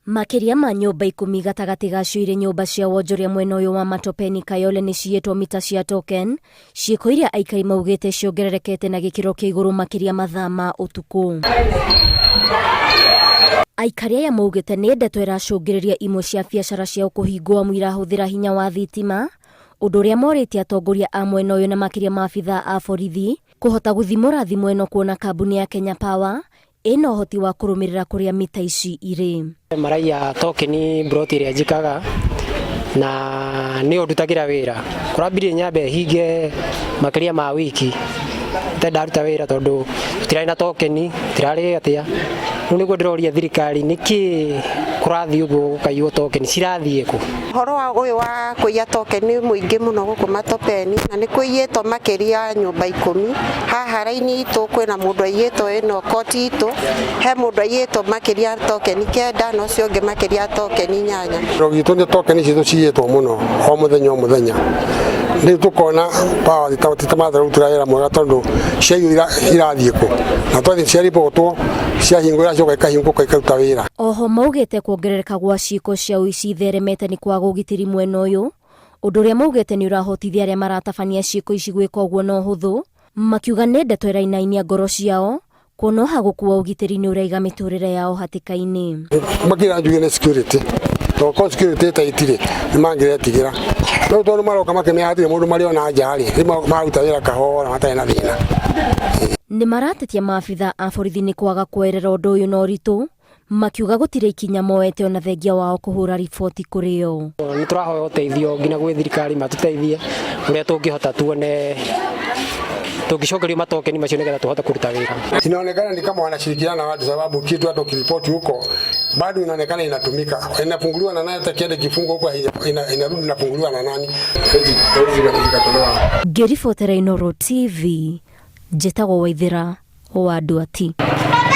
Makĩria ma nyũmba 10 gatagatĩ gacio irĩ nyũmba cia wonjoria mwena ũyũ wa Matopeni Kayole nĩ ciyĩtwo mita cia token, ciĩko iria aikari maugĩte ciongererekete na gĩkĩro kĩa igũrũ makĩria mathaa ma ũtukũ. Aikari aya maugĩte nĩ ndeto ĩracũngĩrĩria imwe cia biacara ciao kũhingwo amu irahũthĩra hinya wa thitima, ũndũ ũrĩa morĩtie atongoria a mwena ũyũ na makĩria maabithaa a borithi kũhota gũthimũra thimũ ĩno kuona kambuni ya Kenya Power ĩna ũhoti wa kũrũmĩrĩra kũrĩa mita ici irĩ. Maraiya tokeni mburoti ĩrĩa njikaga na nĩyo ndutagĩra wĩra. Kũrambirie nyambe hinge makĩria ma wiki itarĩ ndaruta wĩra tondũ tũtirarĩ na tokeni, tũtirarĩ atĩa. Rĩu nĩguo ndĩroria thirikari nĩkĩ kũrathiĩ ũguo gũkaiywo tokeni, cirathiĩ kũ? Ũhoro wa ũyũ wa kũiya token nĩ mũingĩ mũno gũkũ Matopeni na nĩ kũiyĩtwo makĩria ya nyũmba 10. Haha raini itũ kwĩna mũndũ aiyĩtwo ĩno koti itũ, he mũndũ aiyĩtwo makĩria ya tokeni 9 na ũcio ũngĩ makĩria ya tokeni 8. Kĩro gitũ nĩ tokeni citũ ciyĩtwo mũno o mũthenya o mũthenya. Rĩu tũkona power titamarutĩra wĩra mwega tondũ ciaiywo irathiĩ kũ? Na twathiĩ ciaribotwo ciahingwo iracoka ikahingũka ikaruta wĩra. Oho maugĩte kuongerereka gwa ciĩko cia ũici itheremete nĩ kwaga ũgitĩri mwena ũyũ, ũndũ ũrĩa maugĩte nĩ ũrahotithia arĩa maratabania ciĩko ici gwĩka ũguo na ũhũthũ, makiuga nĩ ndeto ĩrainainia ngoro ciao kuona ũhagũku wa ũgitĩri nĩ ũraiga mĩtũrĩre yao hatĩka-inĩ. Makĩria njuge nĩ security, tondũ korwo security ta itirĩ nĩ mangĩretigĩra, no tondũ maroka makĩmenya hatirĩ mũndũ marĩona nja rĩ, rĩu maruta wĩra kahora matarĩ na thĩna. Nĩ maratetia maabitha a borithi nĩ kwaga kuoerera ũndũ ũyũ na ũritũ, makiuga gũtirĩ ikinya moete ona thengia wao kũhũra riboti kũrĩ o. Nĩ tũrahoya ũteithio nginya gwĩ thirikari matũteithie ũrĩa tũngĩhota tuone tũngĩcokerio matokeni macio nĩgetha tũhote kũruta wĩra. Inaonekana ni kama wanashirikiana na watu, sababu kitu hata ukiripoti huko bado inaonekana inatumika, inafunguliwa na nani? Hata kiende kifungo huko inarudi inafunguliwa na nani? Zikatolewa. Ngĩribotera Inooro TV, njĩtagwo Waithĩra wa Nduati.